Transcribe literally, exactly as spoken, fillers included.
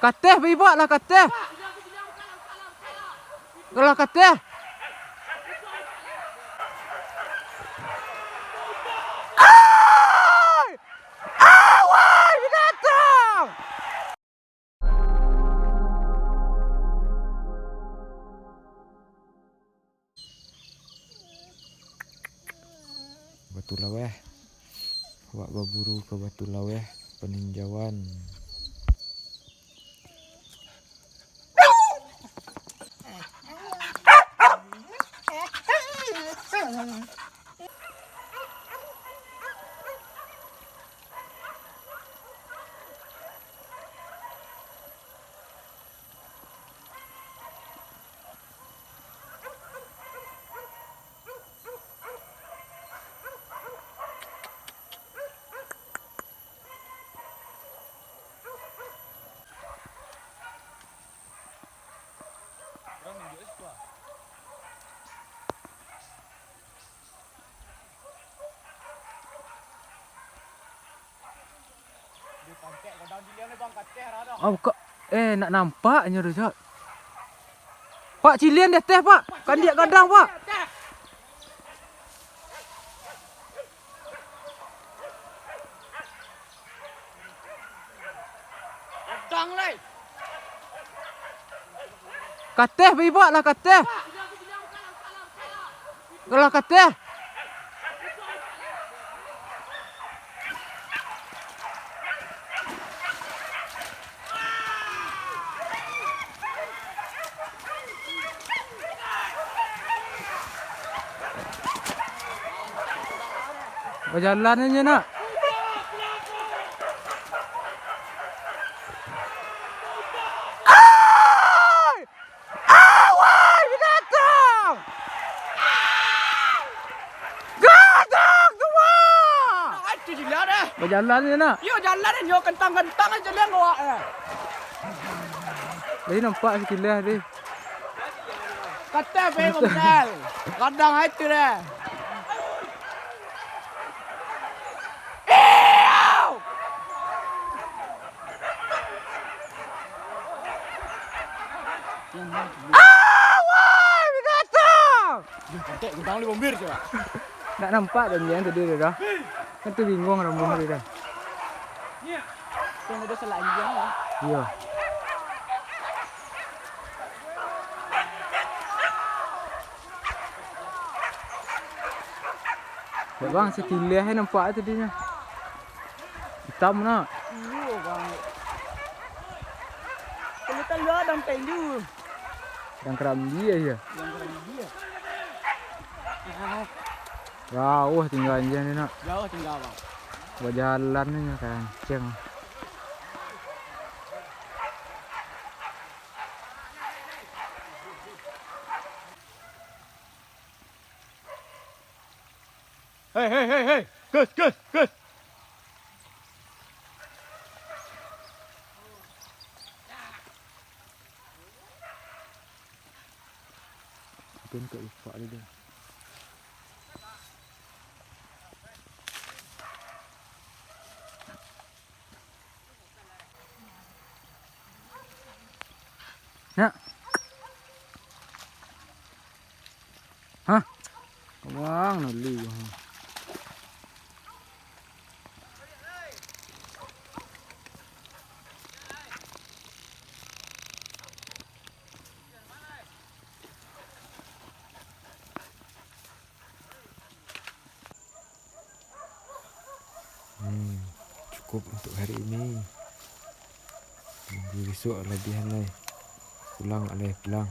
Kateh, baibak lah, kateh. Lah, kateh. Ai! Awai, binatang! Batu laweh. Awak baburu ka batu laweh, paninjauan. Oh, kok, eh, nak nampak nyo tu, Cok. Pak, cilian di ateh, Pak. Kandiak gadang, Pak. Gadang lai. Kateh, baibak lah, kateh. Lah, kateh. Bajalan aja, nak. Ai! Awai, binatang! Gadang tu, Wak! Bajalan aja, nak. Yo, jalan aja, kentang-kentang aja liang awak, eh. Tadi nampak sakilas tadi. Kateh pe modal. Gadang ai tu deh. Iyo! Awai, binatang! Yo, cantik, gudang lu bombir coba. Nak nampak dah nian tadi dah. Kan tu bingung rambuh dia dah. Yang ada selanjang lah. Iya. Bang, sakilas ai nampak tadi nyo. Hitam nak. Iyo, bang. Kalau taluah dan telu. Dan kerambi aja. Dan kerambi ya. Ah. Jauh tinggal anjing ni nak. Jauh tinggal, bang. Bajalan ni kancing. Hei, hei, hei, hei. Gus, gus, gus. Mungkin kok lupa dia. Nak. Hah? Wang nali. Hmm, cukup untuk hari ini. Tunggu besok labihan lai. Pulang lai, pulang.